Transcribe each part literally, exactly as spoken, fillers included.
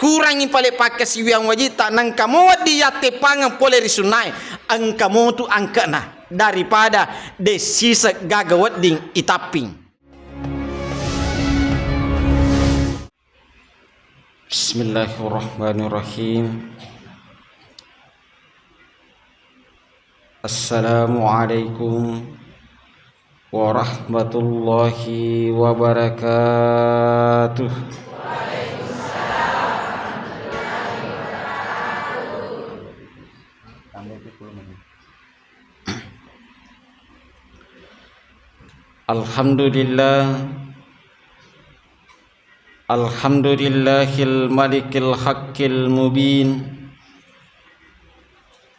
Kurangi pale pakkasiwiang wajitta, nangka mo wedding yatteppangeng pole ri sunnae, engka motu angke'na daripada de' siseng gaga wedding itapping. Bismillahirrahmanirrahim. Assalamualaikum warahmatullahi wabarakatuh. Alhamdulillah. Alhamdulillahil malikil haqqil mubin,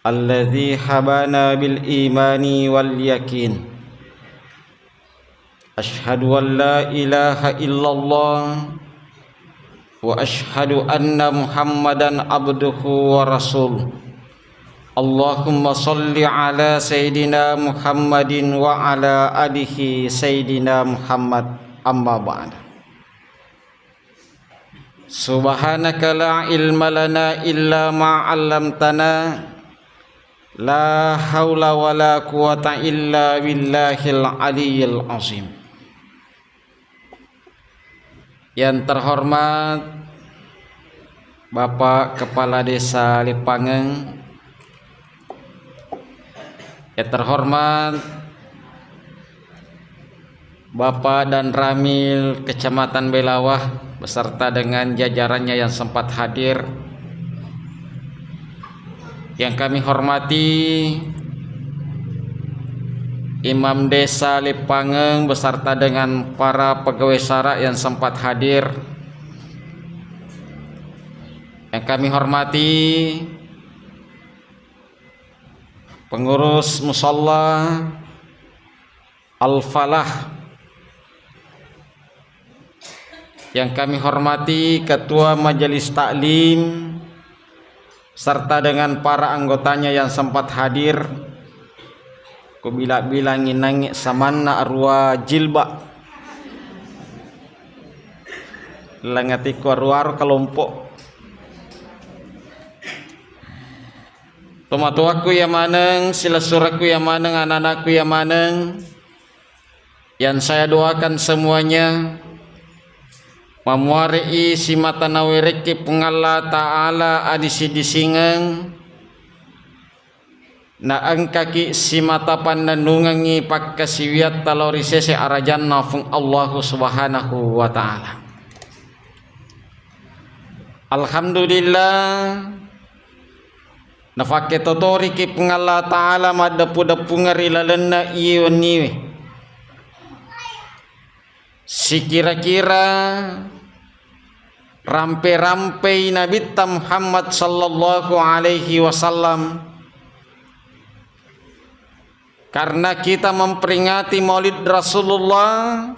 alladzi habana bil imani wal yakin. Asyhadu an la ilaha illallah wa asyhadu anna Muhammadan abduhu wa rasuluh. Allahumma salli ala Sayyidina Muhammadin wa ala alihi Sayyidina Muhammad, amma ba'da. Subhanaka la ilma lana illa ma 'allamtana, la haula wa la quwwata illa billahil aliyyil azim. Yang terhormat Bapak Kepala Desa Lipangeng, yang terhormat Bapak Danramil Kecamatan Belawa beserta dengan jajarannya yang sempat hadir, yang kami hormati Imam Desa Lipangeng beserta dengan para pegawai sara yang sempat hadir, yang kami hormati pengurus musalla Al-Falah, yang kami hormati Ketua Majelis Taklim serta dengan para anggotanya yang sempat hadir. Ku bila-bilangi nangi samanna arua jilbab. Langatikku aruaro kelompok. Tomatoakku iya maneng, silessurekku iya maneng, anak-anakku iya maneng, yang saya doakan semuanya, mamuare'i simata nawerekki Puang Allah Ta'ala adisi-disingeng, naengkaki simata pannennungengngi pakkasiwiatta lao ri sese arajanna Puang Allahu Subhanahu wa Ta'ala. Alhamdulillah, nafakketotoriki Puang Allah Ta'ala maddeppu-deppungeng ri lalenna iye wenniwe. Sikira-kira rampe-rampei Nabitta Muhammad sallallahu alaihi wasallam, karena kita memperingati Maulid Rasulullah,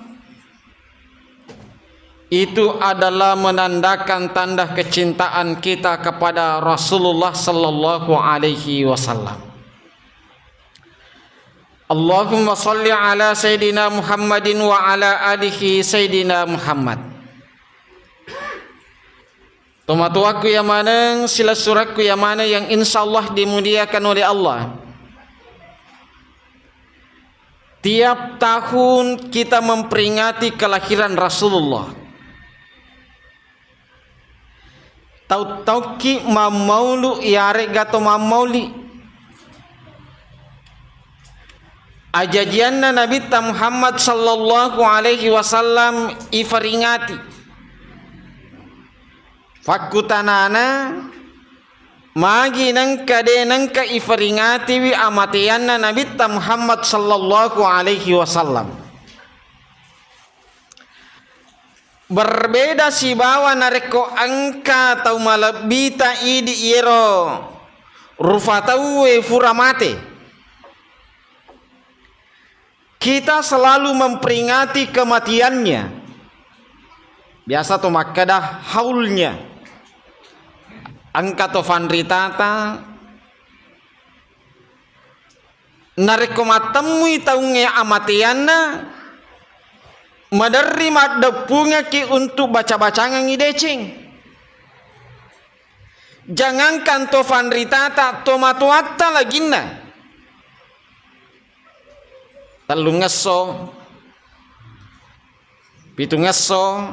itu adalah menandakan tanda kecintaan kita kepada Rasulullah sallallahu alaihi wasallam. Allahumma salli ala Sayyidina Muhammadin wa ala alihi Sayyidina Muhammad. Tomatoakku iya maneng, silessurekku iya maneng yang insya Allah dimuliakan oleh Allah. Tiap tahun kita memperingati kelahiran Rasulullah. Tau-tauki mammaulu iyare'ga to mammauli. Ajajianna Nabitta Muhammad sallallahu alaihi wasallam ifaringati. Fakkutanana, magi nengka de nengka ifaringatiwi amateanna Nabitta Muhammad sallallahu alaihi wasallam? Berbeda sibawa narekko engka tau malebbita idi iyero rufa tauwe fura mate. Kita selalu memperingati kematiannya. Biasa to makkeda haulnya. Engka to fanritata, narekko mattemmui taungnge amateanna, maderri maddeppungekki untuk baca-bacangengngi deceng. Jangankan to fanritata, to matoatta laginna. Tellungesso, pitungesso,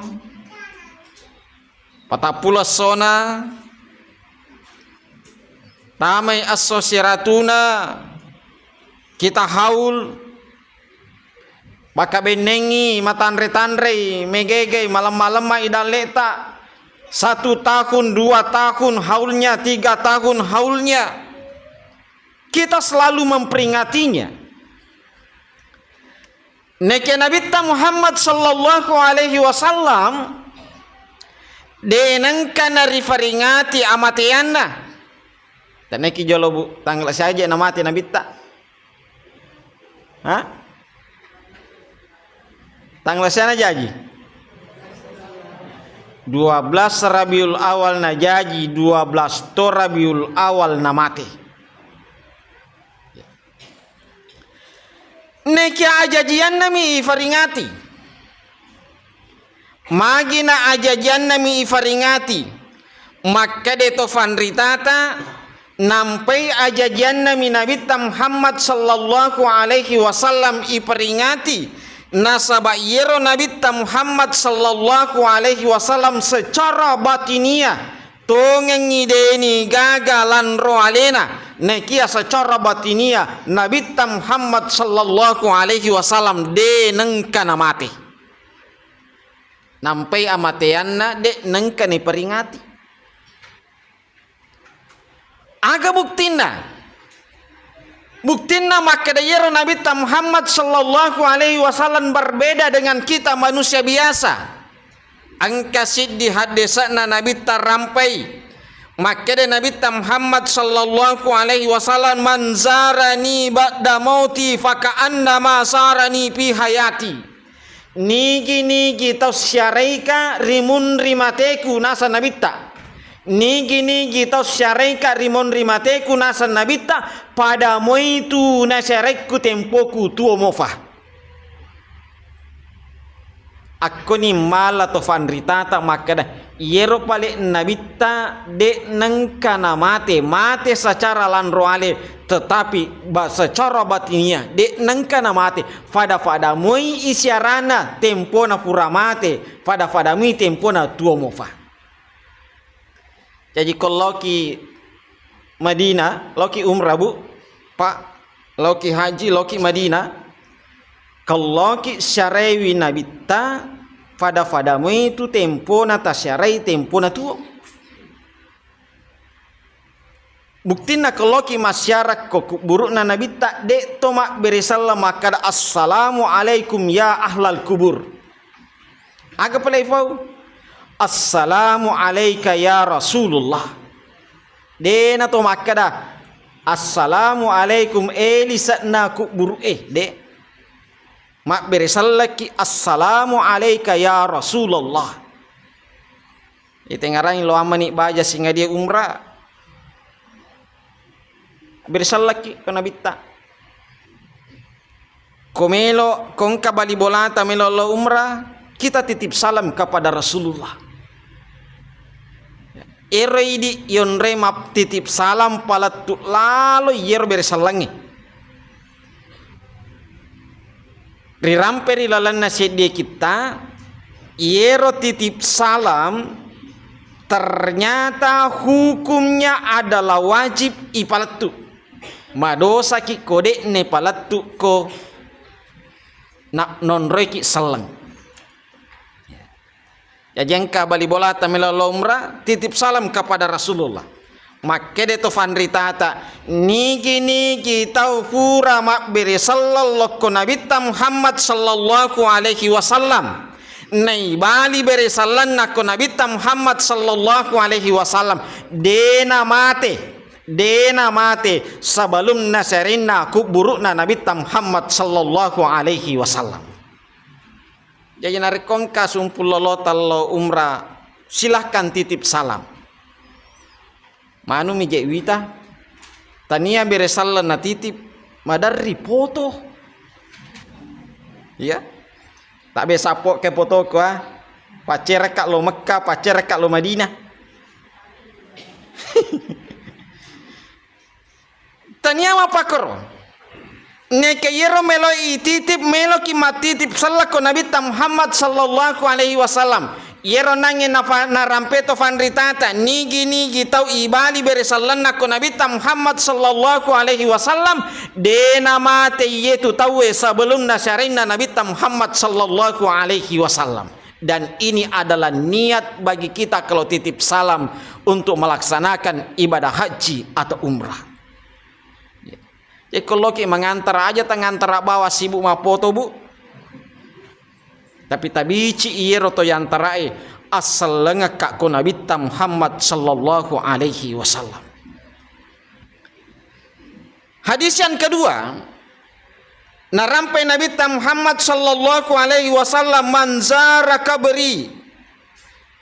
patappulo essona, tamai esso siratuna, kita haul, makabennengngi, matanre-tanrei, megegei, malemma-lemma i dalle'ta, satu tahun, dua tahun haulnya, tiga tahun haulnya. Kita selalu memperingatinya. Neke Nabitta Muhammad sallallahu alaihi wasallam de nengka narifaringati amateanna. Taneki jolo, Bu, tanggal siaje namate Nabitta? Ha? Tanggal siana jaji? Dua belas Rabiul Awal najaji, dua belas to Rabiul Awal namate. Nekia ajajiannami ifaringati. Magina ajajiannami ifaringati. Makkede to fanritata, nampai ajajiannami Nabitta Muhammad sallallahu alaihi wasallam iperingati. Nasaba iyero Nabitta Muhammad sallallahu alaihi wasallam secara batinia tongengngi deni gaga lanro alena, nekia secara batinia Nabitta Muhammad sallallahu alaihi wasallam de nengka namate. Nampai amateanna de nengka niperingati. Aga buktinna? Buktinna makkeda iyero Nabitta Muhammad sallallahu alaihi wasallam berbeda dengan kita manusia biasa. Engka siddi haddese'na Nabitta rampai. Makkeda Nabitta Muhammad sallallahu alaihi wasallam, "Man zarani ba'da mauti faka'annama zarani fi hayati." Nigi-nigi tau siaraika ri munri mateku, naseng Nabitta. Nigi-nigi tau siaraika ri munri mateku, naseng Nabitta, pada moitu nasiaraikku tempoku tuo mofa. Akkoni mala to fanritata makkeda, iyero pale Nabitta de nengka namate, mate secara lanro ale, tetapi ba-, secara batinia de nengka namate. Fada-fada moi isiarana tempona pura mate, fada-fada moi tempona tuo mofa. Jaji ko laoki Madinah, laoki umrah, Bu, Pak, laoki haji, laoki Madinah, ko laoki siarewi Nabitta, fada-fada moi tu tempona tasiarai tempona tuo. Buktinna ko laoki massiara ko kuburu'na Nabitta, de to mabbere selleng makkada, "Assalamu alaikum ya ahlal kubur." Aga pale ifau? "Assalamu alaika ya Rasulullah." De na to makkada, "Assalamu alaikum e lise'na kuburu'e." De. Mabbere sellekki, "Assalamu alaika ya Rasulullah." Itengarangi lo ammani baja singadia umrah. Bersallakki ko Nabitta. Ko melo, ko engka bali bolata melo lo umrah, kita titip salam kepada Rasulullah. Ero idi yonre map titip salam palettu lalo yero bersallangi. Rirampe ri lalenna seddie kitta, iyero titip salam ternyata hukumnya adalah wajib ipalettu. Madosaki ko de'ne palettu ko na-, nonroiki selleng. Jaji engka bali bolata melo lo umrah, titip salam kepada Rasulullah. Makkede to fanritata, nigi-nigi tau pura mabbere selleng lokko Nabitta Muhammad sallallahu alaihi wasallam, naibali bere sellenna ko Nabitta Muhammad sallallahu alaihi wasallam, dena mate, dena mate sebelum nasarinna kuburu'na Nabitta Muhammad sallallahu alaihi wasallam. Jaji narekko engka sumpung lolota lo umrah, silahkan titip salam. Manumi je wita, tania bere selleng natitip, maderri foto. Iya. Tabe sappo ke foto ko, ah. Paccereka lo Mekka, paccereka lo Madinah. Tania mapakkoro. Neke yero meloi ititip, meloki mattitip sellekko Nabitta Muhammad sallallahu alaihi wasallam. Yero nangnge nafa-, narampe to fanritata, nigi-nigi tau ibali bere sellenna ko Nabitta Muhammad sallallahu alaihi wasallam, de namate yetu tauwe sebelumna syarainna Nabitta Muhammad sallallahu alaihi wasallam. Dan ini adalah niat bagi kita kalau titip salam untuk melaksanakan ibadah haji atau umrah. Jadi, kalau ki mangantara aja, tangantara bawa sibuk mapoto, Bu. Tapi tabici iyero to yantarae, assellengekka ko Nabitta Muhammad sallallahu alaihi wasallam. Hadis yang kedua, narampai Nabitta Muhammad sallallahu alaihi wasallam, "Man zara kabri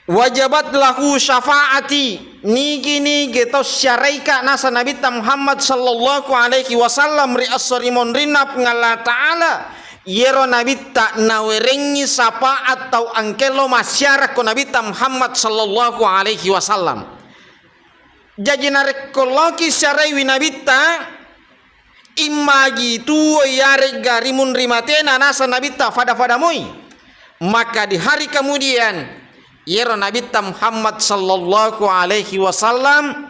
wajabat lahu syafaati." Nigi-nigi tau syaraika nasa Nabitta Muhammad sallallahu alaihi wasallam ri esso ri monrinna Puang Allah Ta'ala, yero Nabitta nawerengngi syafaat tau engkello masyara ko Nabitta Muhammad sallallahu alaihi wasallam. Jaji narekko loki syaraiwi Nabitta, immagi tuo yaregga rimunri matena nasa Nabitta fada-fada moi. Maka di hari kemudian, yero Nabitta Muhammad sallallahu alaihi wasallam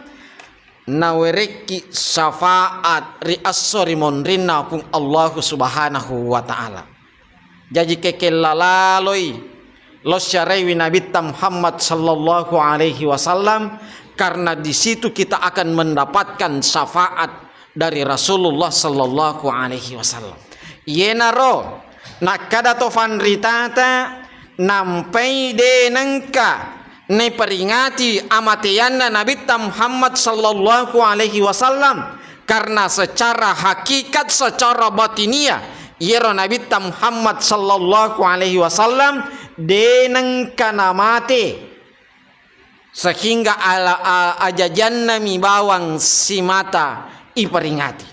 nawerekki syafaat ri esso ri monrinna Puang Allahu Subhanahu wa Ta'ala. Jaji, kekella laloi lo syaraiwi Nabitta Muhammad sallallahu alaihi wasallam, karena di situ kita akan mendapatkan syafaat dari Rasulullah sallallahu alaihi wasallam. Yenaro nakkada to fanritata, nampai de nengka naiperingati amateanna Nabitta Muhammad sallallahu alaihi wasallam, karena secara hakikat, secara batiniah, iyero Nabitta Muhammad sallallahu alaihi wasallam de nengka namate, sehingga ala, a-, ajajanna mi bawang simata iperingati.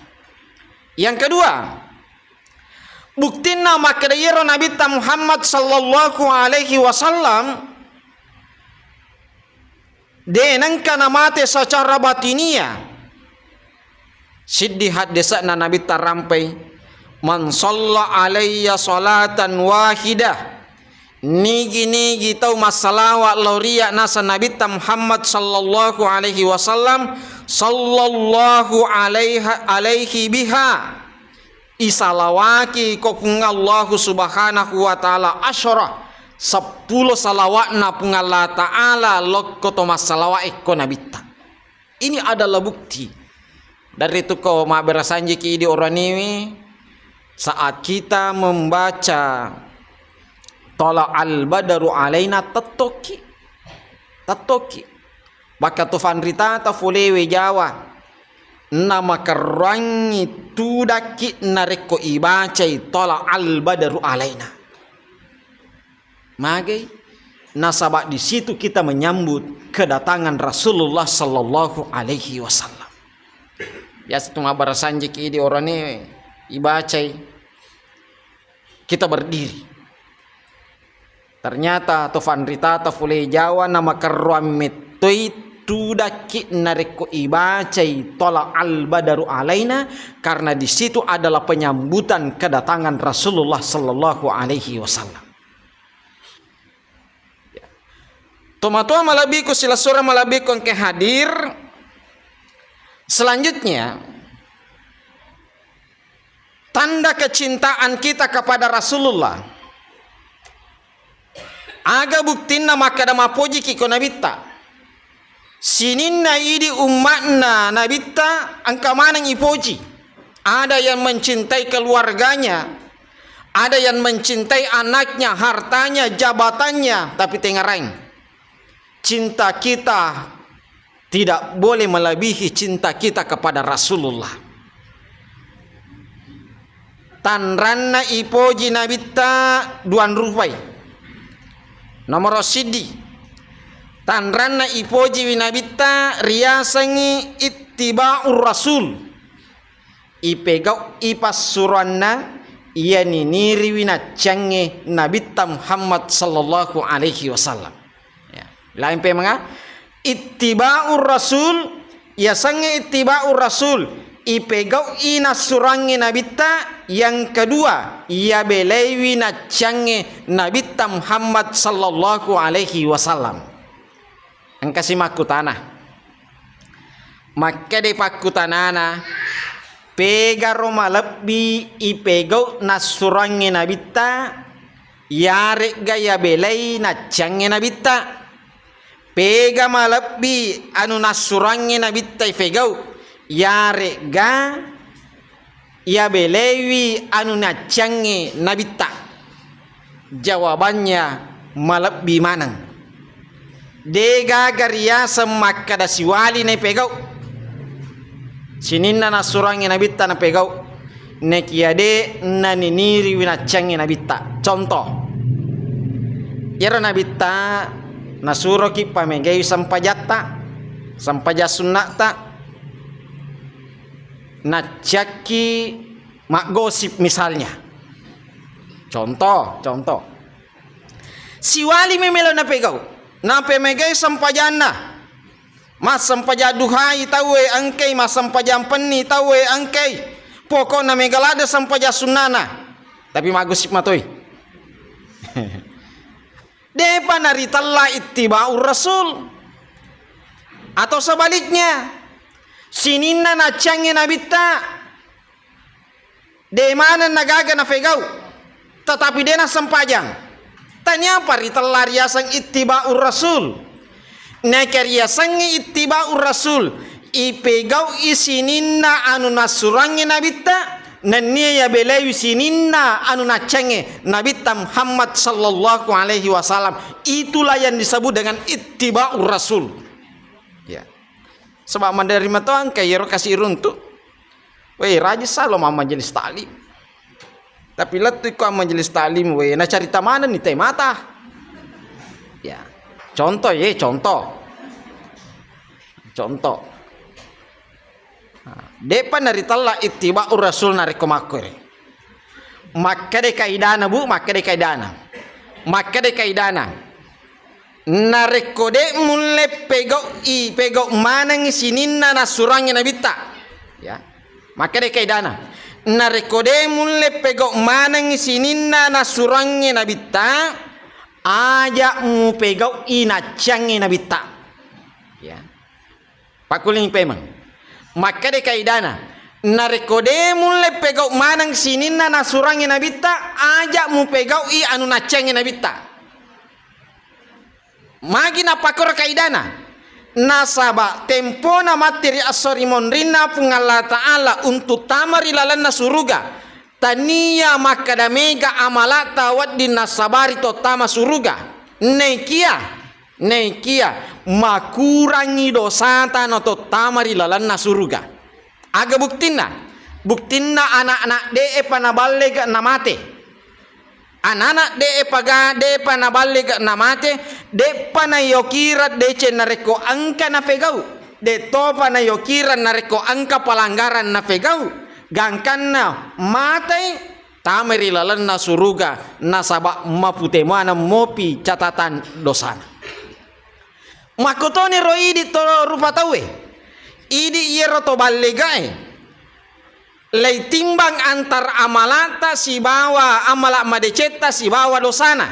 Yang kedua, buktinna makkeda iyero Nabitta Muhammad sallallahu alaihi wasallam de nengka namate secara batiniah. Siddi haddese'na Nabitta rampai, "Man shalla alayya salatan wahidah." Nigi-nigi tau massalawa lao ri iya nasa Nabitta Muhammad sallallahu alaihi wasallam, sallallahu alaiha-, alaihi biha. Isalawaki ko Puang Allahu Subhanahu wa Ta'ala asyara, seppulo salawa'na Puang Allah Ta'ala lokko to massalawa e ko Nabitta. Ini adalah bukti. Dari tu ko mabbere sanjiki idi oraniwi, saat kita membaca Tala al-badaru alaina, tettoki. Tettoki. Maka tu fanritata fulewe Jawa, namakerroangngi tudakki narekko ibacai Tala al-badaru alaina. Magai? Nasaba di situ kita menyambut kedatangan Rasulullah sallallahu alaihi wasallam. Biasa tu mabbere sanjiki idi orane ibacai, kita berdiri. Ternyata to fanritata fulewe Jawa namakerroang mettoi tudakki narekko ibacai Tala al-badaru alaina, karena di situ adalah penyambutan kedatangan Rasulullah sallallahu alaihi wasallam. Tomatoa malebbiku, silessureng malebbiku engke hadir. Selanjutnya, tanda kecintaan kita kepada Rasulullah. Aga buktinna makkeda mapojiki ko Nabitta? Sininna idi umma'na Nabitta engka maneng ipoji. Ada yang mencintai keluarganya, ada yang mencintai anaknya, hartanya, jabatannya, tapi tengaraing. Cinta kita tidak boleh melebihi cinta kita kepada Rasulullah. Tanranna ipoji Nabitta duang rupai. Nomoro siddi, tanranna ipojiwi Nabitta riasengngi ittiba'ur Rasul. Ipegau'i passuroanna iya niniriwi nacciangnge Nabitta Muhammad sallallahu alaihi wasallam. Ya, lain pe manga, ittiba'ur Rasul, Yasengnge ittiba'ur rasul, ipegau'i nassurangnge nabitta, yang kedua, yabelaiwi nacciangnge nabitta Muhammad sallallahu alaihi wasallam. Engkasi makkutana. Makkeda pakkutanana, pegaro malebbi ipegau nassurangnge nabitta, yaregga yabelai nacciangnge nabitta? Pega malebbi anu nassurangnge nabitta ifegau, yaregga yabelaiwi anu nacciangnge nabitta? Jawabannya malebbi maneng. De gaga riaseng makkeda siwali naipegau. Sininna nassurangnge nabitta napegau. Nekia de naniniriwi nacciangnge nabitta. Contoh, iyaro nabitta nasuroki pamegai sempajatta, sempajang sunna'ta, nacciakki maggosip misalnya. Contoh, contoh. Siwali memelo napegau. Napemegai sempajanna. Massempajang duhai tauwe engkai, massempajang penni tauwe engkai. Pokokna mega ladde sempajang sunnana. Tapi maggosip matoi. Depa naritella ittiba'ur rasul. Atau sebaliknya, sininna nacciangnge nabitta, de maneng nagaga nafegau, tetapi de nassempajang. Taniapa ritella riaseng ittiba'ur rasul? Neka riasengnge ittiba'ur rasul, ipegau'i sininna anu nassurangnge nabitta, nennia yabelaiwi sininna anu nacciangnge nabitta Muhammad sallallahu alaihi wasallam. Itulah yang disebut dengan ittiba'ur rasul. Ya. Sebab maderri mato engka iyaro kasi runtu. Wei, rajin salo ma majelis taklim. Tapi lettu ikko majelis taklim, wei, nacarita manenni tai mata. Ya. Contoh, ye, contoh. Contoh. Nah, depa naritella ittiba'ur rasul narekko makkore. Makkeda kaidana, Bu, makkeda kaidana. Makkeda kaidana. Narekko de mulle pegau'i, pegau manengngi sininna nassurangnge nabitta. Ya. Makkeda kaidana. Narekko de mulle pegau manengngi sininna nassurangnge nabitta, aja mupegau'i nacciangnge nabitta. Ya. Pakkuling pemeng. Makkeda kaidana, narekko de mulle pegau maneng sininna nassurangnge nabitta, aja mupegau'i anu nacciangnge nabitta. Magi napakkoro kaidana? Nasaba tempona matti ri esso ri monrinna Puang Allah Ta'ala untuk tama ri lalenna suruga, tania makkeda mega amalata wedding nassabari to tama suruga. Nekia Naikia makurangngi dosata natottama ri lalenna suruga. Aga buktinna? Buktinna anak-anak de'epa naballega namate. Anak-anak de'epa ga-, de'epa naballega namate, de'pa nayokira deceng narekko engka nafegau. De'topa nayokira narekko engka palanggaran nafegau. Gangkanna matai tamai ri lalenna suruga, nasaba mapute maneng mopi catatan dosana. Makkotoniro idi to rupa tauwe, idi iyaro to ballegae, leitimbang antar amalata sibawa amala madecetta sibawa dosana.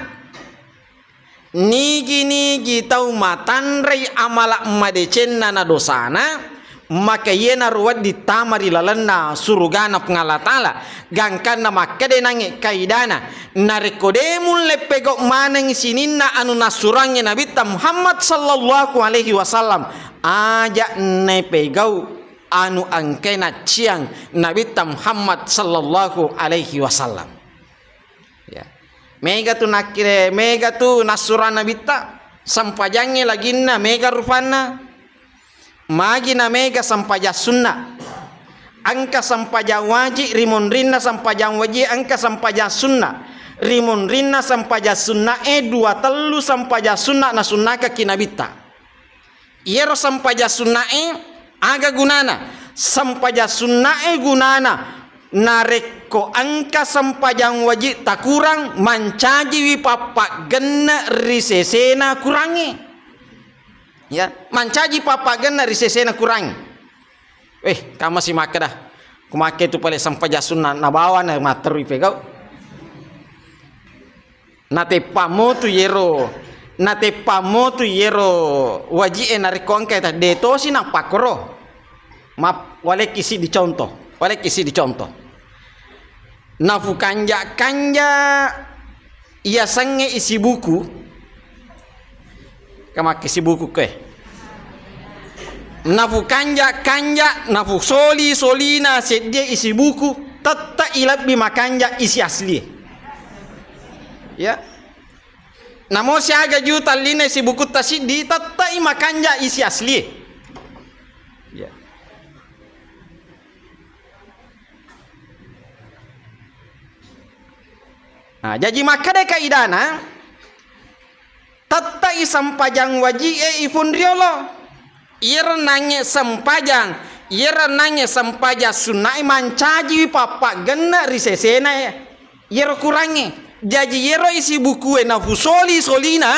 Nigi-nigi tau matanrei amala madecenna na dosana, maka iyanaro wedding tama ri lalenna surugana Puang Allah Ta'ala. Gangkanna makkeda nangnge kaidana, narekko de mulle pegau maneng sininna anu nassurangnge Nabitta Muhammad sallallahu alaihi wasallam, aja naipegau anu engkae nacciang Nabitta Muhammad sallallahu alaihi wasallam. Ya. Mega tu nakkire, mega tu nassurang Nabitta, sempajangnge laginna mega rupanna. Magi na mega sempajang sunna. Engka sempajang wajib, ri munrinna sempajang wajib, engka sempajang sunna. Ri munrinna sempajang sunna e dua tellu sempajang sunna nasunnakaki Nabitta. Iyaro sempajang sunnae aga gunana? Sempajang sunnae gunana narekko engka sempajang wajib takurang, mancajiwi pappaggenne ri sesena kurangnge. Ya, mancaji pappaggenne ri sesena kurangnge. Eh, kamma si makkeda, ku makke tu pale sempajang sunna, nabawana matteru ipegau. Nateppammo tu yero, nateppammo tu yero waji'e narekko engka ta-, de tosi napakkoro. Map-, walekki siddi contoh, walekki siddi contoh. Nafukanja-kanja iyasengnge isi buku, kamakke isi buku koe. Nafukanja-kanja, nafusoli-solina seddie isi buku, tette i lebbi makanja isi asli. Ya. Namo siaga juta lina isi bukutta siddi, tette i makanja isi asli. Ya. Nah, jaji makkeda kaidana, tette i sempajang waji'e ifun riolo. Iyero nangnge sempajang, iyero nangnge sempajang sunnae mancajiwi pappagenne ri sesena iyero kurangnge. Jaji iyero isi bukue nafusoli-solina,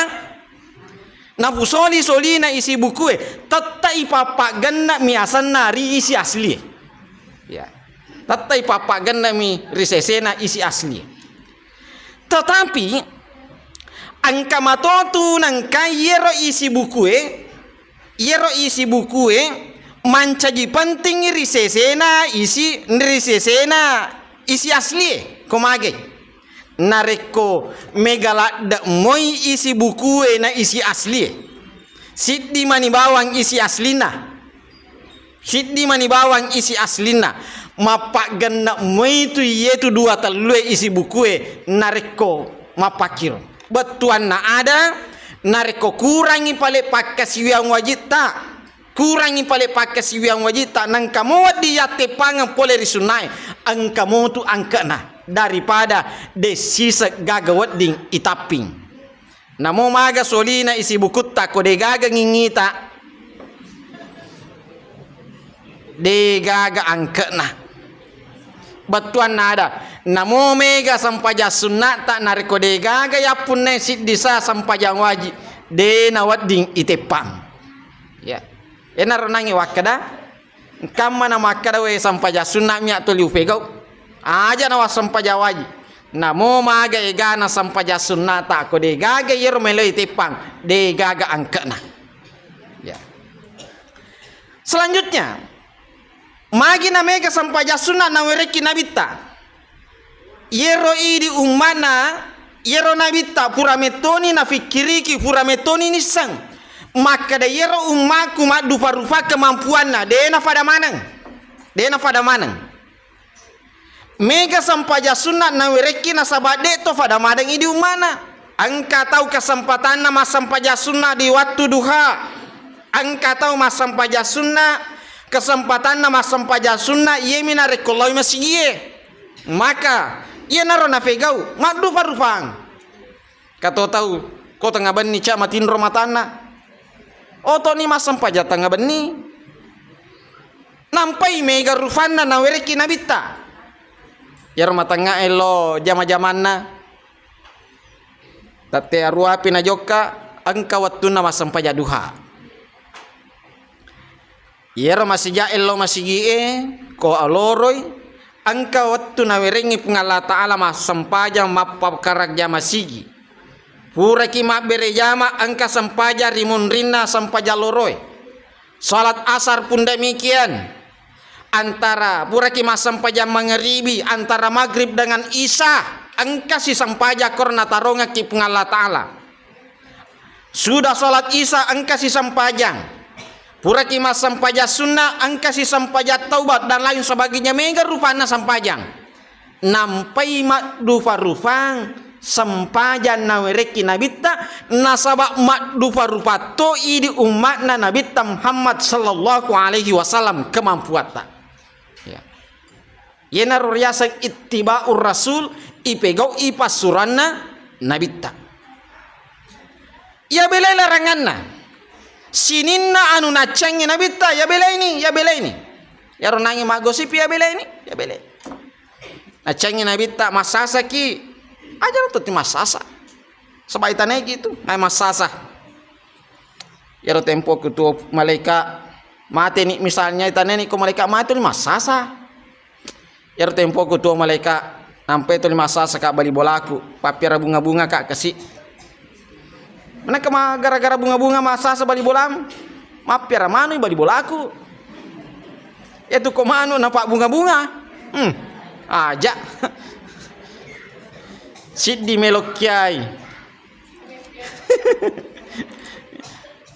nafusoli-solina isi bukue, tette i pappagenne mi asenna ri isi asli. Ya. Tette i pappagenne mi ri sesena isi asli. Tetapi engka matotu nengka iyero isi bukue, iyero isi bukue mancaji penting ri sesena isi, ri sesena isi aslie. Ko mage? Narekko mega ladde moi isi bukue na isi aslie, siddi mani bawang isi aslina. Siddi mani bawang isi aslinna. Mappaggenne moi tu iyetu dua tellue isi bukue narekko mappakkiro. Bettuanna ada, narekko kurangi pale pakkasiwiang wajitta, kurangi pale pakkasiwiang wajitta, nengka mo wedding yatteppangeng pole ri sunnae, engka motu angke'na daripada de siseng gaga wedding itapping. Namo maga solina isi bukutta ko degaga ngingita, degaga angke'na. Bettuanna ada, namo mega sempajang sunnata narekko degaga yappunnai siddi sa sempajang wajib, de nawedding iteppang. Ya. Enaro nangi wakkeda, engkamma na makkeda, we, sempajang sunna miak tuli upegau. Aja nawa sempajang wajib. Namo maga egana sempajang sunnata ko degaga iyero meloi teppang, degaga angke'na. Ya. Selanjutnya, magi na mega sempajang sunna nawerekki nabitta. Iyero idi ummana, iyero nabitta pura mettoni nafikkiriki, pura mettoni nisseng. Makkeda iyero ummaku maddupa-rupa kemampuanna, de nafada maneng. De nafada maneng. Mega sempajang sunna nawerekki nasaba de to fada maneng idi ummana. Engka tau kesempatanna massempajang sunna di wattu duha. Engka tau massempajang sunna, kesempatanna massempajang sunna, iyemi narekko laoi masigie. Maka, iyanaro nafegau, maddupa-rupang. Kato tau, ko tengnga benni ca matinro matanna. Otoni massempajang tengnga benni. Nampai mega rupanna nawerekki nabitta. Iyaro matengnga elo jama-jamanna. Tette aruapi najokka, engka wettunna massempajang duha. Iyaro masija ello masigie ko aloroi, engka wettu nawerengngi Puang Allah Ta'ala massempajang mappakarajja masigi. Puraki mabbere jama, engka sempajang ri munrinna sempajang loroe. Salat asar pun demikian. Antara puraki massempajang mangeribi, antara maghrib dengan isya, engka si sempajang koro natarongekki Puang Allah Ta'ala. Sudah salat isya, engka si sempajang. Puraki massempajang sunna, engka si sempajang taubat dan lain sebagainya. Mega rupanna sempajang. Nampai maddupa-rupang sempajang nawerekki nabitta, nasaba maddupa-rupa to idi umma'na nabitta Muhammad sallallahu alaihi wasallam kemampuatta. Ya. Yenaro riaseng ittiba'ur rasul, ipegau'i passuranna nabitta. Iya belai laranganna. Sininna anu naccangi nabitta, iya belaini, iya belaini. Yaro nangi maggosip, iya belaini, iya belai. Naccangi nabitta massasaki, aja lo tutti massasa. Sebaik tanai gitu, nai massasa. Yaro tempo kutuo malaika, Mateni misalnya, itaneni ko malaika mate tuli massasa. Iyaro tempoku tuo malaika, nampai tuli massasa ka bali bolaku, pappiara bunga-bunga ka kasi. Manakka ma gara-gara bunga-bunga massasa bali bolam, mappiara manui bali bolaku. Iyatu ko manu napa bunga-bunga. Hmm. Aja. Siddi melo kiai.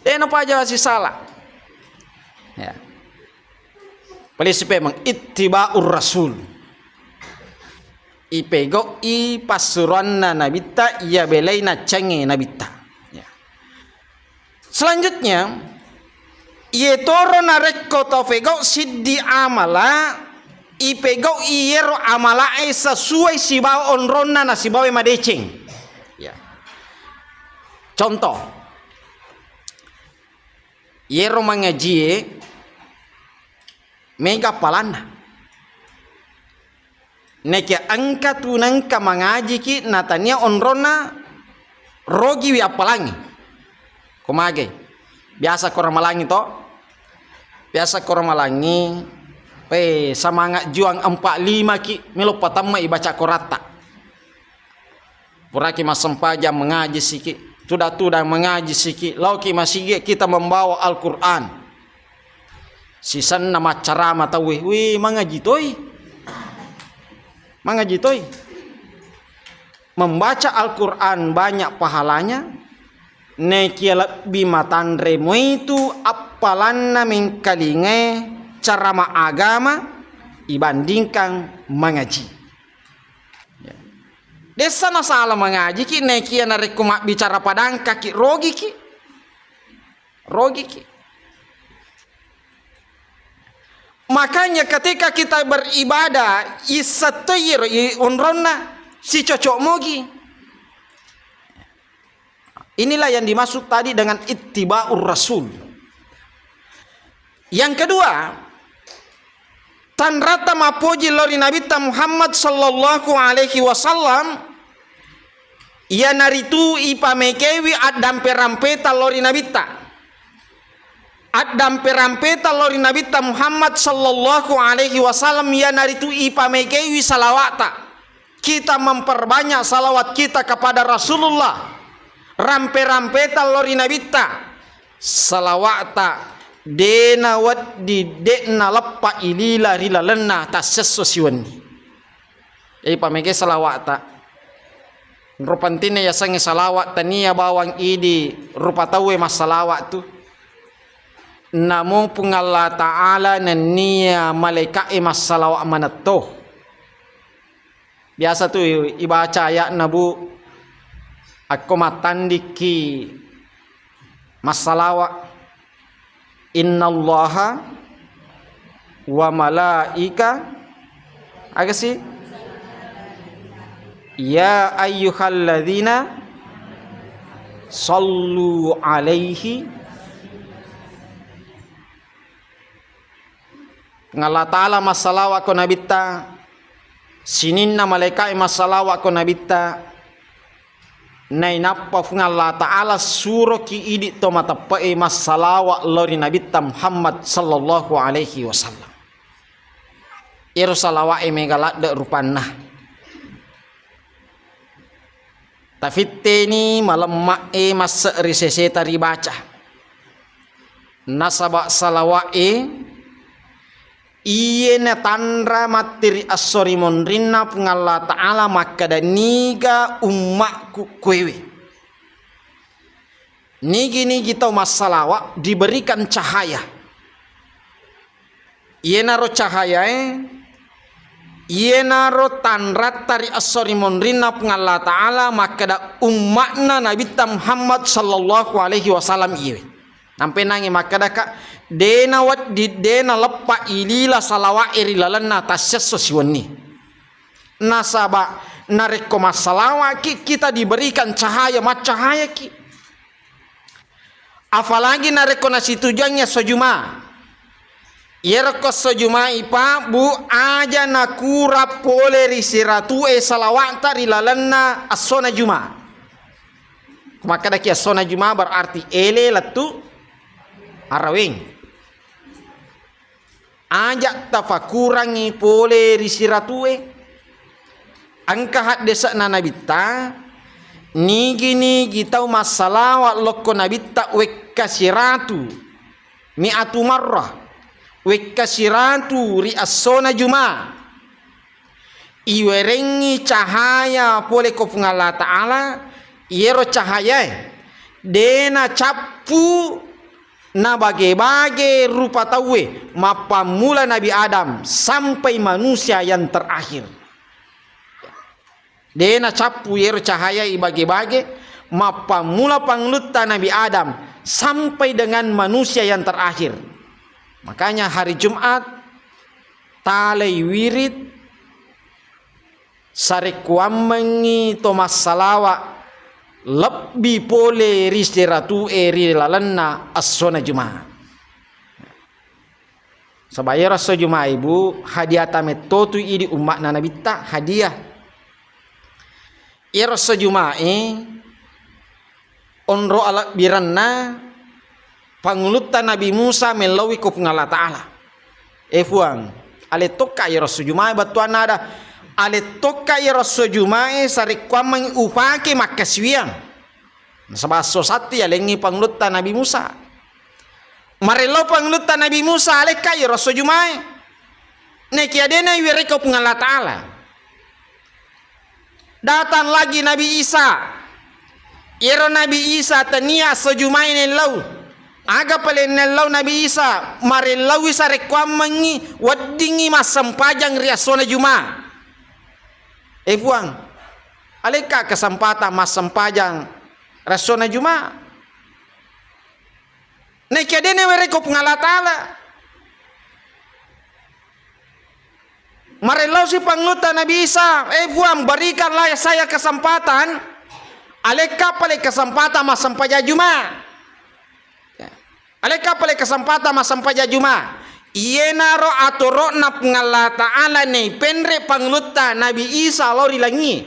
Eh, napa aja sisala. Ya. Palisi pemeng ittiba'ur rasul. Ipegau'i passuroanna nabitta, iya belai naccangnge nabitta. Ya. Selanjutnya, iye toro narekko tau pegau siddi amala, ipegau'i iyero amalae sesuai sibawa onronna nasibawa madeceng. Ya. Contoh, iyero mangajie mega appalanna. Nekia engka tu nengka mangajiki natania onronna rogiwi appalangi. Ko mage? Biasa ko ramalangi to? Biasa ko ramalangi, eh, semangat juang empat lima ki, melo patamma ibaca koratta. Puraki massempajang mengaji siki, tuda-tuda mengaji siki, laoki masigi kita membawa Al-Quran. Sisenna maccarama tauwe, wih, mangaji toi. Mangaji toi. Membaca Al-Quran banyak pahalanya, nekia lebbi matanre muitu appalanna mengkalingai carama agama ibandingkan mangaji. Ya. Dessa nasala mangajiki, nekia narekko mabbicara padangkaki, rogiki. Rogiki. Makanya ketika kita beribadah, isattoiro i onronna sicocok mogi. Inilah yang dimaksud tadi dengan ittiba'ur rasul. Yang kedua, tanrata mappoji lao ri Nabitta Muhammad sallallahu alaihi wasallam, iyanaritu ipamekewi addampe-rampeta lao ri Nabitta. Addampe-rampeta lao ri Nabitta Muhammad sallallahu alaihi wasallam, iyanaritu ipamekewi salawata. Kita memperbanyak salawat kita kepada Rasulullah. Rampe-rampeta lao ri Nabitta. Salawata de nawedding de naleppa ilila ri lalenna tassesso siwenni. Jadi pamege salawata. Ro pentinna yasengnge salawat, tania bawang idi rupa tauwe massalawat tu. Namo Puang Allah Ta'ala nennia malaika'e massalawat manetto. Biasa tu ibaca ayatna, Bu, akko mattandikki massalawat, "Innallaha wa malaika," aga si? "Ya ayyuhalladzina sallu alaihi." Puang Allah Ta'ala massalawat ko Nabitta, sininna malaika'e massalawat ko Nabitta, nainappa Puang Allah Ta'ala suroki idi to mateppe'e massalawat lao ri Nabitta Muhammad sallallahu alaihi wasallam. Ero salawa'e mega ladde rupanna. Tafitteni malemma'e masse ri seseta ribaca. Nasaba salawa'e iye natanra matti ri esso ri monrinna Puang Allah Ta'ala makkeda, "Niga umma'ku kuewe?" Nigi-nigi tau massalawa diberikan cahaya. Iyenaro cahayae, iyenaro tanratta ri esso ri monrinna Puang Allah Ta'ala makkeda umma'na Nabitta Muhammad sallallahu alaihi wasallam iyewe. Nampe nangi makkedaka, "De nawedding de naleppa ilila salawa'e ri lalenna tassesso siwenni." Nasaba narekko massalawaki, kita diberikan cahaya, maccahayaki. Apalagi narekko nasitujuangngi esso Juma. Iyaro ko esso Juma'i, Pak, Bu, aja nakura pole ri siratu'e salawa'ta ri lalenna essona Juma. Ko makkedaki essona Juma berarti ele lettu araweng. Aja' tafakurangngi pole ri siratue. Engka haddese'na Nabitta, nigi-nigi tau massalawa' lokko Nabitta wekka siratu, mi'atu marrah, wekka siratu ri essona Juma'. Iwerengngi cahaya pole ko Puang Allah Ta'ala, iyero cahayae de' nacappu nabage-bage rupa tauwe, mappammula Nabi Adam sampai manusia yang terakhir. De' nacappu iyero cahaya ibage-bage, mappammula pangulutta Nabi Adam sampai dengan manusia yang terakhir. Makanya hari Jumat, talai wirid, sarekkuammengngi to massalawa' lebbi pole ri seratu'e ri lalenna essona Juma'. Saba' iyaro esso Juma'e, Bu, hadiah tametto tu idi umma'na Nabitta, hadiah. Iyaro esso Juma'e, onro alebbirenna pangulutta Nabi Musa mellauwi ko Puang Allah Ta'ala. E Puang, ale tokka iyaro esso Juma'e, battuanna ada, ale tokka iyaro esso Juma'e sarekkuammengngi upake makkasiwiang. Nasaba esso satti yalengngi pangulutta Nabi Musa. Marellau pangulutta Nabi Musa, alekka iyaro esso Juma'e. Nekia de' naiwerekko Puang Allah Ta'ala. Datang lagi Nabi Isa. Iyaro Nabi Isa tania esso Juma'e nellau. Aga pale nellau Nabi Isa, marellaui sarekkuammengngi weddingngi massempajang ri essona Juma'. E Puang, alekka kesempatan massempajang ri essona Juma'. Nekia de' nawerekko Puang Allah Ta'ala. Marellausi pangulutta Nabi Isa, "Eh, Puang, berikanlah saya kesempatan, alekka pale kesempatan massempajang Juma'." Ya. Alekka pale kesempatan massempajang Juma'. Iyenaro atoro'na Puang Allah Ta'ala naipenre' pangulutta Nabi Isa lao ri langi.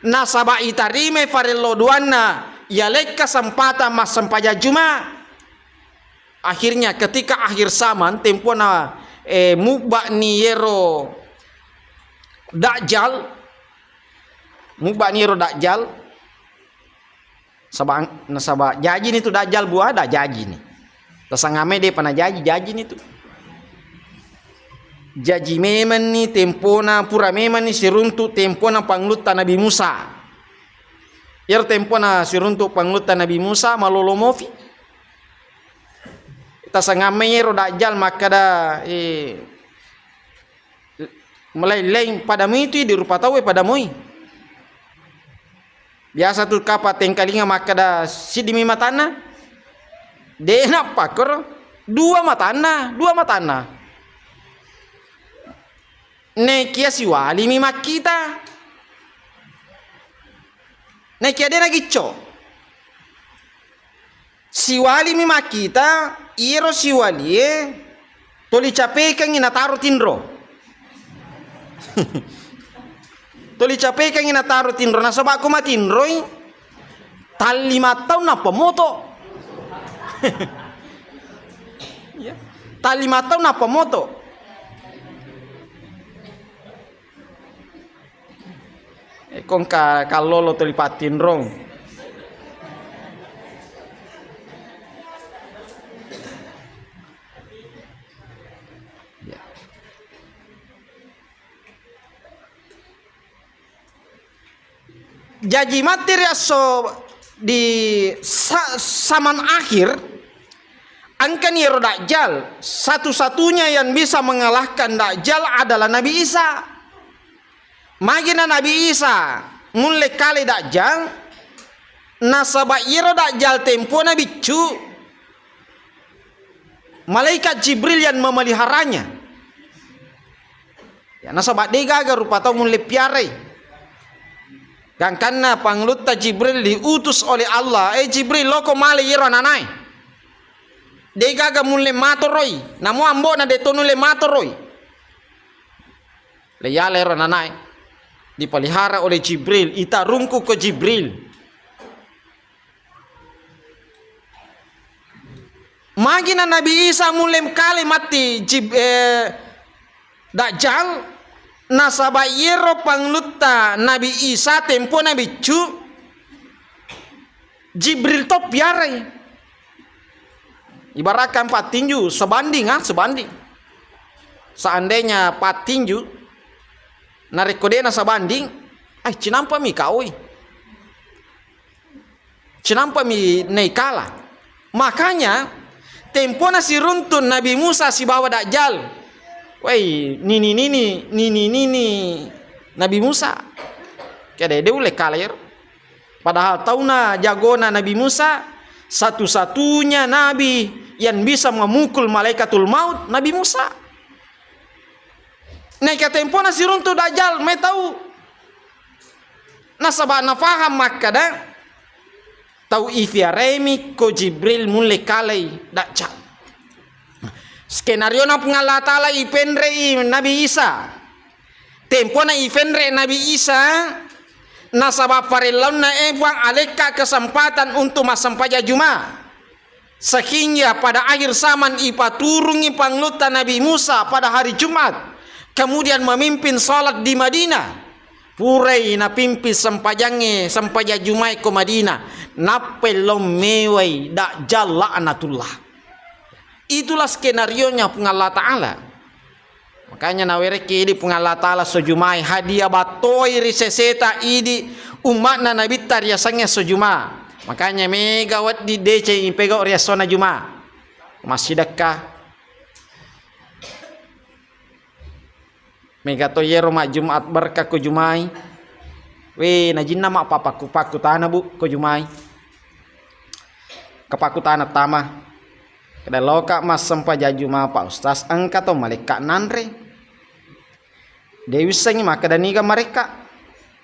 Nasaba' itarimai farello duanna, yalekka kesempatan massempajang Juma'. Akhirnya, ketika akhir zaman, tempona, eh, mubba'ni yero Dajjal, mubba'ni yero Dajjal, saba-, nasaba' jajini tu Dajjal, Bu, ada jajini. Tasangamai de'pa najaji, jajini tu. Jaji memanni tempona, pura memanni siruntu' tempona pangulutta Nabi Musa. Iyaro tempona siruntu' pangulutta Nabi Musa, malolo mofi. Tasangamai ero Dajjal makkeda, eh, malai-laing, pada moi tu di rupa tauwe pada moi. Biasa tu kapang tengkalinga makkeda, "Siddimi matanna?" De' nappakkoro. Dua matanna, dua matanna. Nekia siwalimi makkita. Nekia de' nagicco. Siwalimi makkita, iyero siwalie toli capekengngi nataro tinro. Toli capekengngi nataro tinro, nasaba' ko matinroi, tallimattaung nappa moto. Iya. Tallimattaung nappa moto. Eh, kongka kallolo toli pattinrong. Ya. Jaji matti ri esso di sa-, zaman akhir, engkani ero Dajjal, satu-satunya yang bisa mengalahkan Dajjal adalah Nabi Isa. Magina Nabi Isa mulle kale Dajjal, nasaba' iyero Dajjal tempona biccu, malaikat Jibril yang memeliharanya. Ya, nasaba' de' gaga rupa tau mulle piarai. Gangkanna pangulutta Jibril diutus oleh Allah, "Eh, Jibril, loko male iyero ananae. De' gaga mulle matoroi, namo ambo'na de' to nulle matoroi." Leiyala ero ananae dipelihara oleh Jibril, itarungku ko Jibril. Magina Nabi Isa mulle kale matti Jib-, eh, Dajjal, nasaba iyero panglutta Nabi Isa tempona biccu, Jibril to piarai. Ibaratkan pattinju, sebanding, ah, sebanding. Seandainya pattinju, narekko de'na sebanding, ai, cinampami kaui. Cinampami naikala. Makanya, tempona siruntu Nabi Musa sibawa Dajjal. Wei, nini-nini, nini-nini Nabi Musa. Kede de ulle kala iyero. Padahal tauna jagona Nabi Musa, satu-satunya nabi yang bisa memukul malaikatul maut, Nabi Musa. Naika tempona siruntu Dajjal, mai tau. Nasaba nafaham makkada, tau ifiaraimi ko Jibril mulle kalai Dajjal. Skenario na Puang Allah Ta'ala ipenrei Nabi Isa. Tempona ipenre Nabi Isa, nasaba parellaunna e Puang alekka kesempatan untuk massempajang Juma. Sehingga pada akhir zaman ipaturungi panglutta Nabi Musa pada hari Jumat, kemudian memimpin salat di Madinah. Purai napimpin sempajangnge, sempajang Jumae ko Madinah, nappai lao mewai Dajjal laknatullah. Itulah skenarionya Puang Allah Ta'ala. Makanya nawerekki idi Puang Allah Ta'ala sojumai hadiah battoi ri seseta idi umma'na Nabitta riasengnge sojuma. Makanya mega wedding deceng ipegau riassona Juma. Massidekka. Mega to yero majjumat berkah ko Jumai. We, najinna ma papakku-pakku tana, Bu, ko Jumai. Kapakku tana tama. Kada loka massempajang Juma, Pak Ustaz, engka to malekka nanre. De wissengi makkeda niga marekka.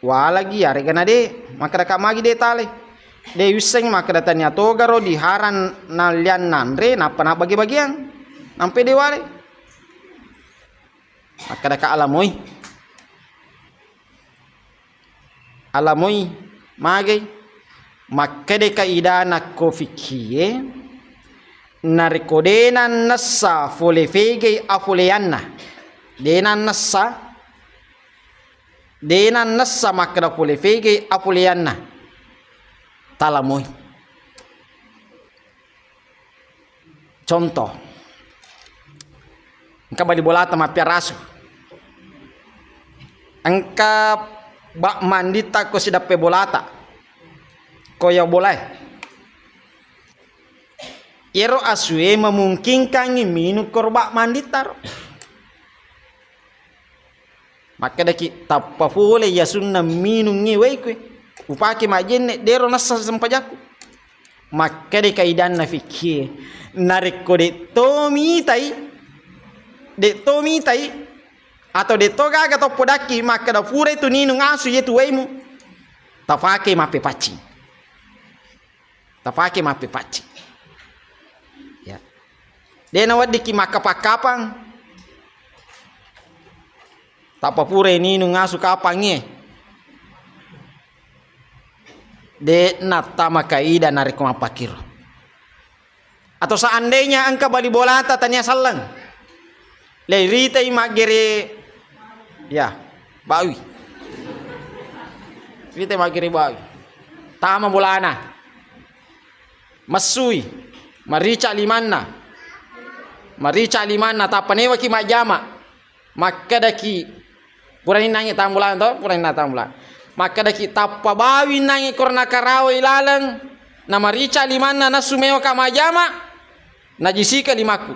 Walagi yarega na de, makkeda ka magi de tale. De wissengi makkeda tania togaro diharang nallian nanre nappa nabbage-bageang. Nampe de wale. Makkeda ka alamoi. Alamoi, magai? Makkeda kaidana ko fikkie, narekko de nannessa fole fegei afoleanna. De nannessa, de nannessa makkeda fole fegei afoleanna. Talamoi. Contoh, engka bali bolata mappiarasu. Engka bak manditta ko sidappe bolata. Ko ya bolae. Iyaro asue memungkinkangi minung koro bak mandittaro. Makkedaki, tappa pole yasunna minungngi wae kue. Upake majjenne, dero nassa sempajakku. Makkeda kaidanna fikkie, narekko de to mitai, de to mitai, atau de to gaga to podakki, makkeda purai tu ninung asu yetu waimu. Tapake mappepaccing. Tapake mappepaccing. Ya. De naweddikki makkapang-kapang. Tappa purai ninung asu kapangnge. De nattama kaida narekko mappakiro. Atau seandainya engka bali bolata tania selleng. Leritai maggere, ya, bawi. Ritai maggere bawi. Tama bolana. Messui. Marica limanna. Marica limanna, tappa newaki majjama. Makkedaki, purani nangi tambulan to, purani na tambulan. Makkedaki, tappa bawi nangi korona karawai laleng, namarica limanna nassu mewaka majjama, najisika limakku.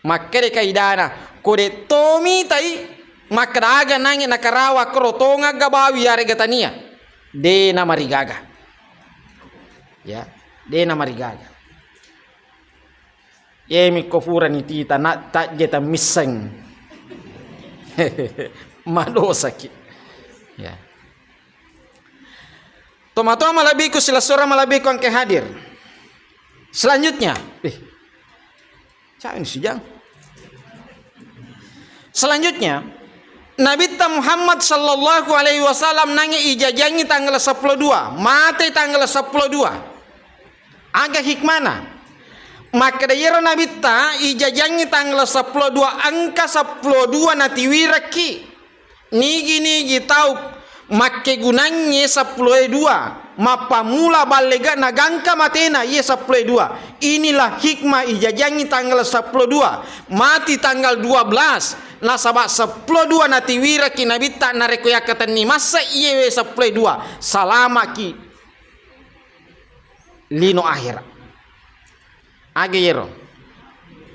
Makkeda kaidana, ko de to mitai, makkeda aga nangi nakarawa koro tongagga bawi yarega tania. De namarigaga. Ya, de namarigaga. Yemi ko furani tita na tajje tammisseng. Madosaki. Ya. Tomatoa malebbiku, silessureng malebbiku engke hadir. Selanjutnya, eh, siapa ini si Jang? Selanjutnya, Nabitta Muhammad sallallahu alaihi wasallam nangi ijajangi tanggal seppulo dua, mate tanggal seppulo dua. Aga hikmana? Makkeda iyaro Nabitta ijajiangngi tanggal seppulo dua, engka seppulo dua natiwirekki. Nigi-nigi tau makkegunangnge seppulo dua, mappammula ballega nagangka matena iye seppulo dua. Inilah hikmah ijajiangngi tanggal seppulo dua, mati tanggal dua belas, nasaba seppulo dua natiwirekki Nabitta, narekko yakkatenni masse iyewe seppulo dua, salamaki lino ahera. Aga yero?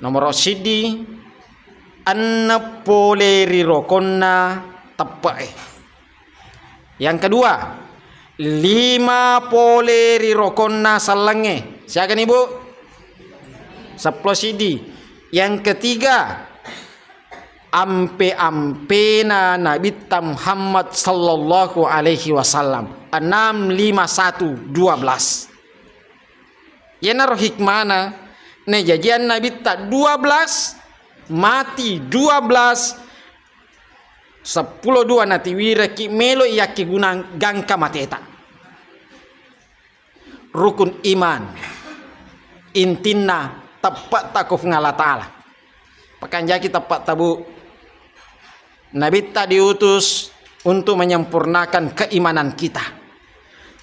Nomoro siddi, enneng pole ri rokonna teppe'e. Yang kedua, lima pole ri rokonna sellengnge. Siagani, Bu? Seppulo siddi. Yang ketiga, ampe-ampena Nabitta Muhammad sallallahu alaihi wasallam, enam lima satu, dua belas. Iyanaro hikmana najajiang Nabitta dua belas, mati dua belas, seppulo dua natiwireki, melo yakkegunang gangka mateta. Rukun iman. Intinna, teppe'ta ko Puang Allah Ta'ala. Pakanjaki teppe'ta, Bu. Nabitta diutus untuk menyempurnakan keimanan kita.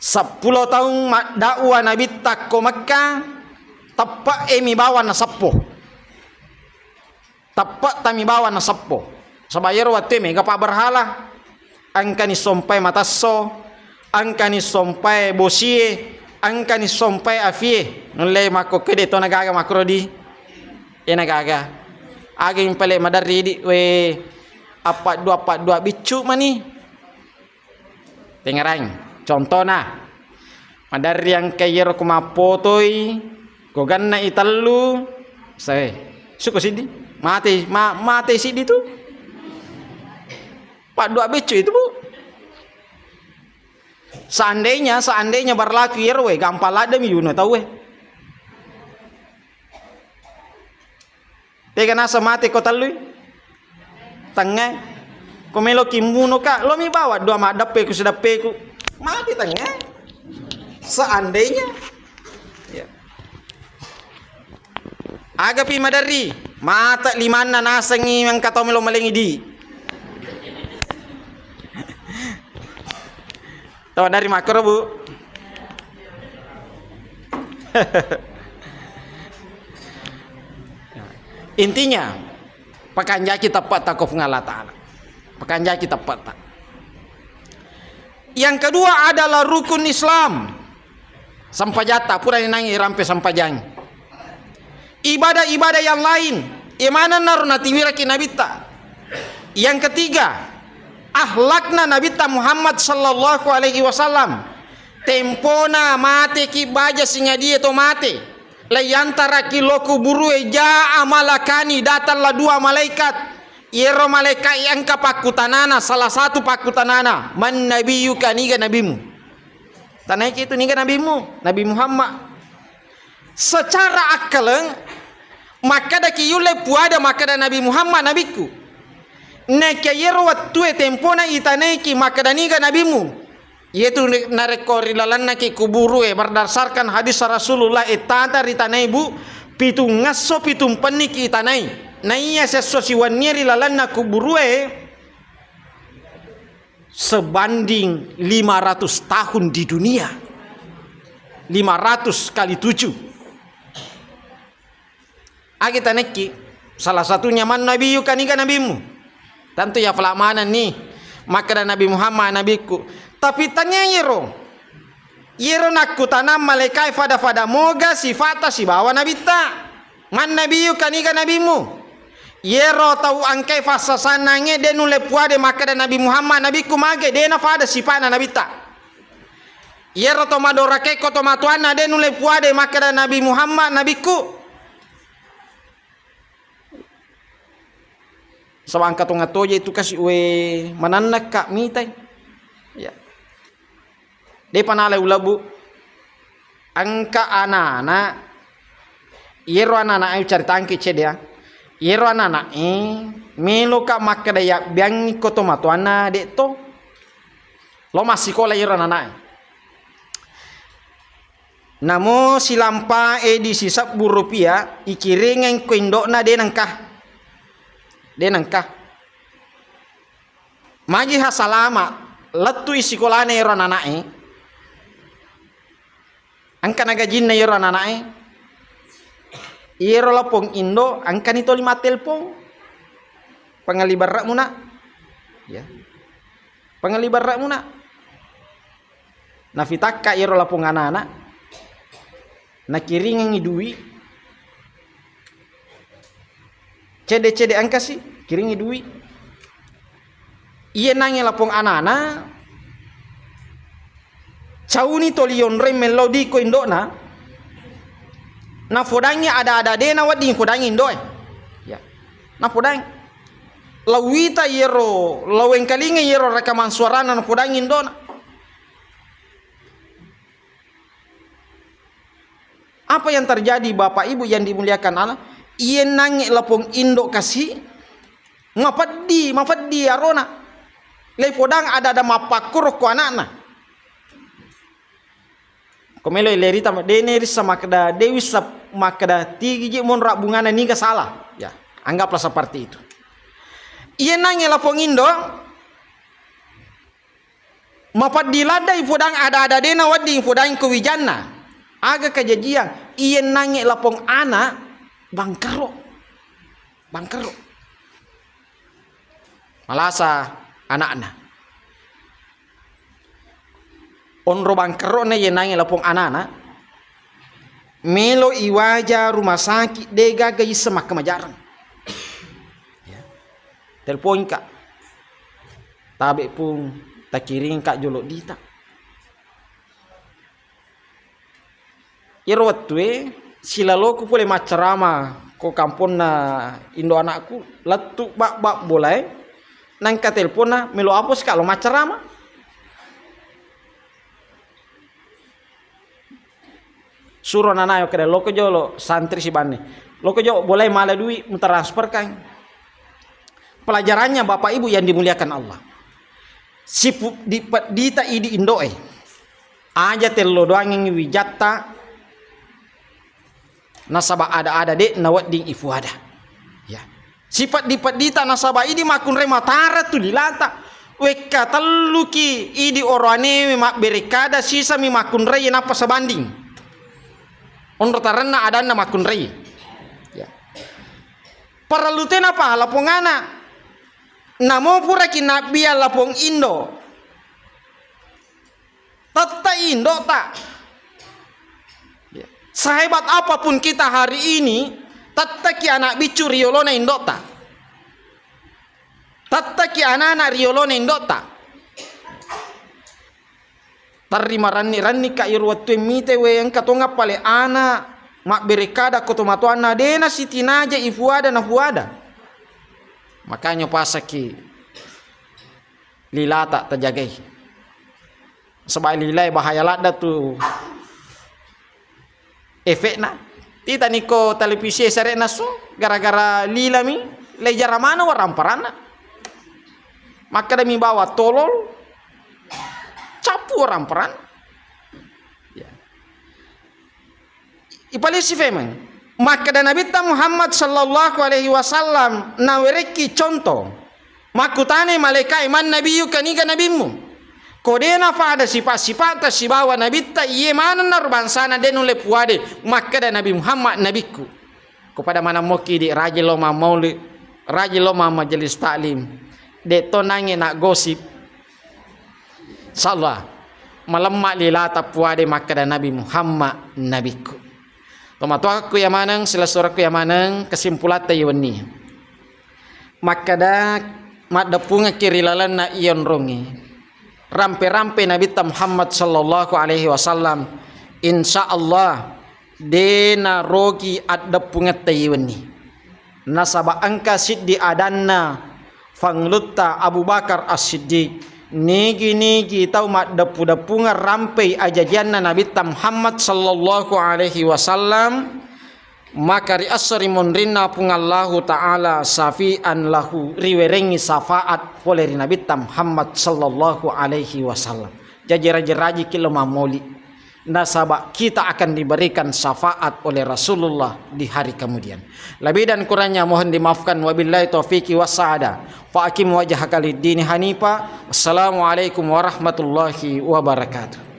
Seppulo taung maddakwah Nabitta ko Mekka, teppe'e mi bawang naseppo. Teppe'ta mi bawang naseppo. Saba' iyaro wettue mega pabberhala. Engkani sompai matasso, engkani sompai bosie, engkani sompai afie. Nulle makko kede to nagaga makkoro di. E nagaga. Aga impale maderri di we appaddua-appaddua biccu mani. Tengaraing. Contona, maderri engka iyaro ko mappotoi, ko gennai tellu, sae, suko siddi, mate, ma-, mate siddi tu. Paddua beccu itu, Bu. Seandainya, seandainya berlaku iyaro we, gampang ladde mi yuno tau we. Tega naseng mate ko tellui? Tengngae. Ko melo kimmuno ka, lo mi bawa dua maddeppeku sideppeku. Mate tengngae. Seandainya. Ya. Aga pi maderri, mate limanna nasengi engka tau melo malengi di. Tau dari makkoro, Bu. Intinya, pakanjaki teppe'ta ko Puang Allah Ta'ala. Pakanjaki teppe'ta. Yang kedua adalah rukun Islam. Sempajatta, purani nangi rampe sempajang. Ibadah-ibadah yang lain, imanennaro natiwiraki Nabitta. Yang ketiga, akhlakna Nabitta Muhammad sallallahu alaihi wasallam. Tempona mateki baja singadie to mate, laiyantaraki lo kuburue, jaa malakani, datanglah dua malaikat. Iyero malaikat engka pakkutanana, salah satu pakkutanana, "Man nabiyyuka, niga nabimu?" Tanaiki itu, "Niga nabimu?" "Nabi Muhammad." Secara akkaleng, makkedaki yulle puada makkeda Nabi Muhammad nabikku. Naekia iyero wettue tempona itanaiki makkeda, "Niga nabimu?" Iyetu narekko ri lalennaki kuburue, berdasarkan hadis Rasulullah, ettata ritanai, Bu, pitungngesso pitung penniki itanai. Naiya siesso siwennie ri lalenna kuburue, sebanding lima ratus tahun di dunia. Lima ratus kali tujuh. Agi tanekki, salah satunya, "Man nabiyyuka, niga nabimu?" Tentu ya fala manenni makkeda Nabi Muhammad nabikku. Tapi tania iyero, iyero nakkutanang malaikae fada-fada moga sifata sibawa nabitta. "Man nabiyyuka, niga nabimu?" Iyero tau engkae fassasannangnge de nulle puade makkeda Nabi Muhammad nabikku mage, de nafada sipa'na nabitta. Iyero to madorakekko to matoanna de nulle puade makkeda Nabi Muhammad nabikku. Saba engka tonga toje itu kasi we manannakka mitai. Ya. Depa nala ulabbu. Engka anana, iyero anana e ucaritangki cedde ya. Iyero anana e meloka makkeda yabbiangngi ko to matoanna de to. Lo massikola iyero anana e. Namo silampae di sisebbu rupiah, ikiringeng ko indo'na, de' nengka. De' nengka. Magi ha salama, lettu i sikolana ero anana'e. Engka na gajinna iyaro anana'e. Iyaro lapong indo engkani toli mattelpong. Pangelli barre'mu, Nak. Ya. Pangelli barre'mu, Nak. Nafitakka iyaro lapong anana. Nakiringengngi dui. Cede-cede engkasi, kiringi dui. Iye nangnge lapong anana, cauni toli yonroi mellau dui ko indo'na, nafodangngi ada-ada de' nawedding fodangngi indo'e. Ya. Nafodangngi. Lauwita iyero, lauwengkalinga iyero rekaman suarana nafodangngi indo'na. Apa yang terjadi, Bapak Ibu yang dimuliakan Allah? Iye nangnge lapong indo kasi, mapeddi, mapeddi arona. Lefodang ada-ada mappakkuro ko ana'na. Ko melo lerita, de' nerissa makkeda, de' wissa makkeda tigi je monro bungana niga salah. Ya, anggaplah seperti itu. Iye nangnge lapong indo, mapeddi ladde' ifodang ada-ada de' nawedding ifodang ko wijanna. Aga kajajiang, iye nangnge lapong ana, bangkaro. Bangkaro. Malasa ana'na. Onro bangkaro'na iye nangnge lapong anana, melo iwaja rumah sakit, de' gaga isseng makkamajarang. Ya. Telponka. Tabe' pung, takiringka jolo dita. Iyaro wettue, silaloku pole maccarama ko kamponna indo anakku, lettu bak-, bak bolae, nangka telponna, melo aposka lo maccarama. Suro nanae, okkeda, loko jolo santri sibanne. Loko jo bolae mala dui, mutransferkan. Pelajarannya, Bapak Ibu yang dimuliakan Allah. Sipu-, dipeddita idi indoe. Aja tello doangengngi wijatta, nasaba ada-ada de' nawedding ifuada. Ya. Sipeddi-peddita nasaba idi makkunrai matara tu lilata. Wekka telluki idi oroanewe mabberekada sisami makkunrai nappa sabanding. Onro tarenna adanna makkunrai. Ya. Parellu tena pahala pongana. Namo puraki nabbiang lapong indo. Tette' indo'ta. Ya. Sehebat apapun kita hari ini, tette'ki anak biccu ri yolona indo'ta. Tette'ki anak-anak ri yolona indo'ta. Terri marenni-rennika iyaro wettue mite we engka tonga pale ana' mabberekada ko tomatoanna, de' nasitinaja ifuada nafuada. Makanya pasaki lilata tajagai. Saba' lilae bahaya ladde' tu efekna. Titani ko televisi e sare'na su, gara-gara lilami, lejara maneng waramparanna. Makkedami bawa tolol, cappu waramparanna. Ya. Ipalisi femeng. Makkeda Nabitta Muhammad sallallahu alaihi wasallam nawerekki contoh. Makkutanai malaikae, "Man nabiyyuka, niga nabimmu?" Ko de' nafada sipa'-sipa'ta sibawa nabitta, iye manenna ro bangsana de' nulle puade. Makkeda Nabi Muhammad, "Nabikku." Ko pada maneng mokki di rajin lo mammauli, rajin lo mammajelis taklim. De' to nangnge na gosip. Insyaallah, malemma lilata puade makkeda Nabi Muhammad nabikku. Tomatoakku iya maneng, silessurekku iya maneng, kesimpulatta iya wenni. Makkeda maddeppungekki ri lalenna iyonrongnge. Rampe-rampe Nabitta Muhammad sallallahu alaihi wasallam, insyaallah de' narogi addeppungetta iya wenni. Nasaba' engka siddi adanna Pangulutta Abu Bakar As-Siddiq, nigi-nigi tau maddeppu-deppungeng rampei ajajianna Nabitta Muhammad sallallahu alaihi wasallam, maka ri esso ri munrinna Puang Allahu Ta'ala, syafi'an lahu, riwerengngi syafaat pole ri Nabitta Muhammad sallallahu alaihi wasallam. Jaji raji-rajiki lo mammoli. Nasaba kita akan diberikan syafaat oleh Rasulullah di hari kemudian. Lebih dan kurangnya mohon dimaafkan. Wabillahi taufiqi wassa'adah. Fa aqim wajhaka lid-dini hanifa. Wassalamualaikum warahmatullahi wabarakatuh.